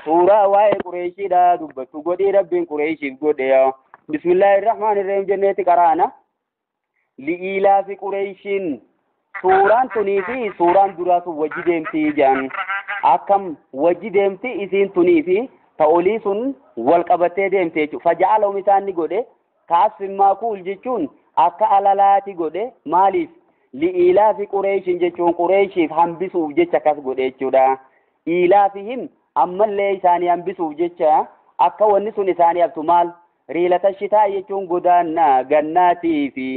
Suuraa waa'ee Qureeshiidha dubbattu godhii Rabbiin Qureeshiif godhe. Bismillaahi Rahmaani Rahiim jenneeti qaraana. Li'iilaafi Qureeshiin suuraan tunii fi suuraan duraa sun wajji deemti jedhan. Akkam wajji deemti isiin tunii fi ta'olii sun wal qabattee deemte jechuudha. Faja'alahum isaan ni godhe. Kaasfin maakuul jechuun akka alalaati godhe. Maaliif? Li'iilaafi Qureeshiin jechuun Qureeshiif hambisuuf jecha akkas godhe jechuudha. Iilaafihim ammallee isaanii hambisuuf jecha akka wanni sun isaanii haftu maal? Riilata shitaa jechuun godaanna gannaatii fi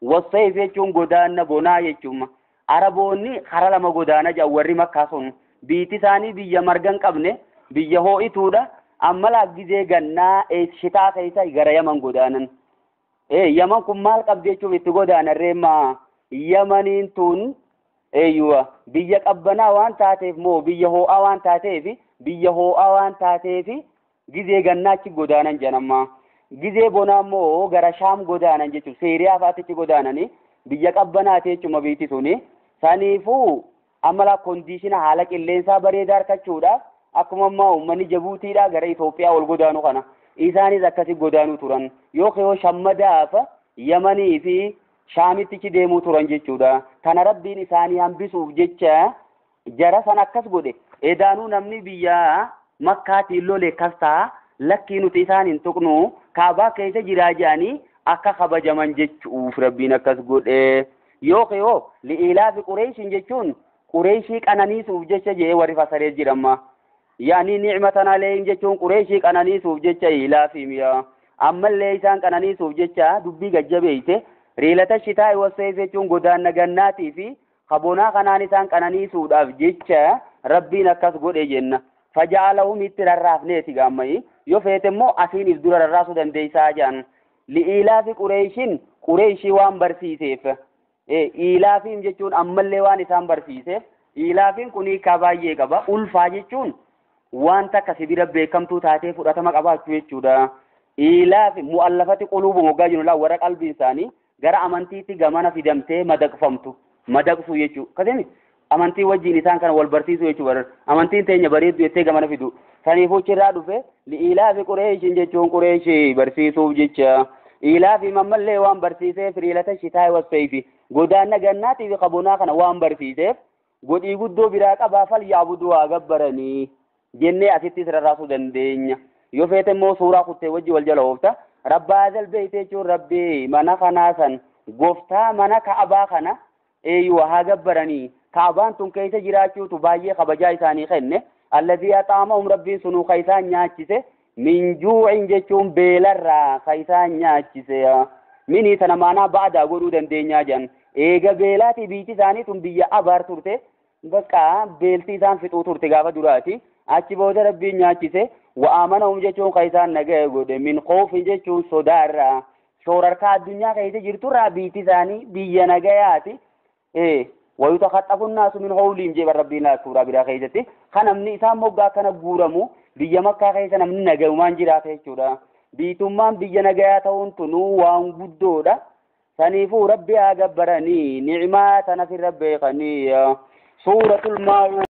wassayif jechuun godaanna bonaa jechuun. Araboonni kara lama godaana jedhan warri Makkaa sun. Biitti isaanii biyya marga hin qabne, biyya hoo'ituudha. Amma laaggizee gannaa shitaa keessa gara Yaman godaanan. Yaman kun maal qabdi jechuuf itti godaanan reemmaa? Yamaniin tun eeyyuwa biyya qabbanaa waan taateef moo biyya hoo'aa waan taateef, biyya hoo'aa waan taateef gizee gannaachi godaanan jedhan. Gizee bonaa immoo gara Shaam godaanan jechuudha. Seeriyaa fa'aatichi godaananii biyya qabbanaati jechuudha biyyi suni. Saniifuu amma laa kondiishina haala qilleensaa bareedaa argachuudhaaf akkuma ammaa uummanni Jabuutiidhaa gara Itoophiyaa ol godaanu kana isaanis akkasi godaanuu turan. Yookiin shammadaaf Yamanii fi Shaamittichi deemuu turan jechuudha. Kana Rabbiin isaanii hambisuuf jecha jara san akkas godhe. Edaanuu namni biyya Makkaatiin lole akkas ta'a. Lakkii nuti isaan hin tuqnu Kaabaa keessa jiraa jedhanii akka kabajaman jechuuf Rabbiin akkas godhe. Yookiin li'iilaafi Qureeshiin jechuun Qureeshii qananiisuuf jecha jedhee warri fasaree jiramma. Yaani ni'matan alayhim jechuun Qureeshii qananiisuuf jecha ilaafi mi'a. Ammallee isaan qananiisuuf jecha dubbii gajjabeeyse. Riilata shitaa wassayif jechuun godaanna gannaatii fi kabonaa kanaan isaan qananiisuudhaaf jecha Rabbiin akkas godhe jenna. Faja'alahum itti rarraafneeti gaammayi. Yoo feete immoo asiin if dura rarraasuu dandeessaa jedhan. Li'iilaafi Qureeshiin Qureeshii waan barsiiseef. Iilaafiin jechuun ammallee waan isaan barsiiseef. Iilaafiin kun hiikaa baay'ee qaba. Ulfaa jechuun wanta akka sibira beekamtuu taatee fudhatama qabaachuu jechuudha. Iilaafi mu'allafati quluubu moggaa jiru laa warra qalbiin isaanii gara amantiitti gamana fidamtee madaqfamtu. Madaqsuu jechuudha. Akkasumi amantii wajjin isaan kana wal barsiisuu jechuudha. Amantiin teenya bareeddu jettee gamana fidu. Saniifuu achirraa dhufe li'iilaafi Qureeshiin jechuun Qureeshii barsiisuuf jecha. Iilaafi ammallee waan barsiiseef riilata shitaa wassayfi godaanna gannaatii fi qabonaa kana waan barsiiseef godhii guddoo biraa qabaa fal yaabuduu haa gabbaranii jennee asittis rarraasuu dandeenya. Yoo feete immoo suuraa kuttee wajji wal jala oofta. Rabbaa beeyte jechuun Rabbii mana kanaa san gooftaa mana Ka'abaa kana eeyyuu haa gabbaranii. Ka'abaan tun keessa jiraachuutu baay'ee kabajaa isaanii kenne. Alladhii axaamahum Rabbiin sunuu ka isaan nyaachise. Min juucin jechuun beelarraa ka isaan nyaachise. Minii tana maanaa ba'adaa godhuu dandeenyaa jedhan. Eega beelaatii biyyi isaanii tun biyya abaar turte. Bakka beelti isaan fixuu turte gaafa duraati. Achi booda Rabbiin nyaachise. Wa'aamanahum jechuun ka isaan nagaya godhe. Min khoofin jechuun sodaarraa. Shoorarkaa addunyaa keessa jirturraa biyyi isaanii biyya nagayaati. Wayutakhaxxafu nnaasu min hawliin jedha Rabbiin suuraa biraa keessatti. Kan namni isaan moggaa akkana guuramu biyya Makkaa keessa namni nagayumaan jiraata jechuudha. Biitummaan biyya nagayaa ta'uun tunuu waan guddoodha. Saniifuu Rabbi haa gabbaranii ni'maa tana sirra beekanii. Suuratul Maa'uun.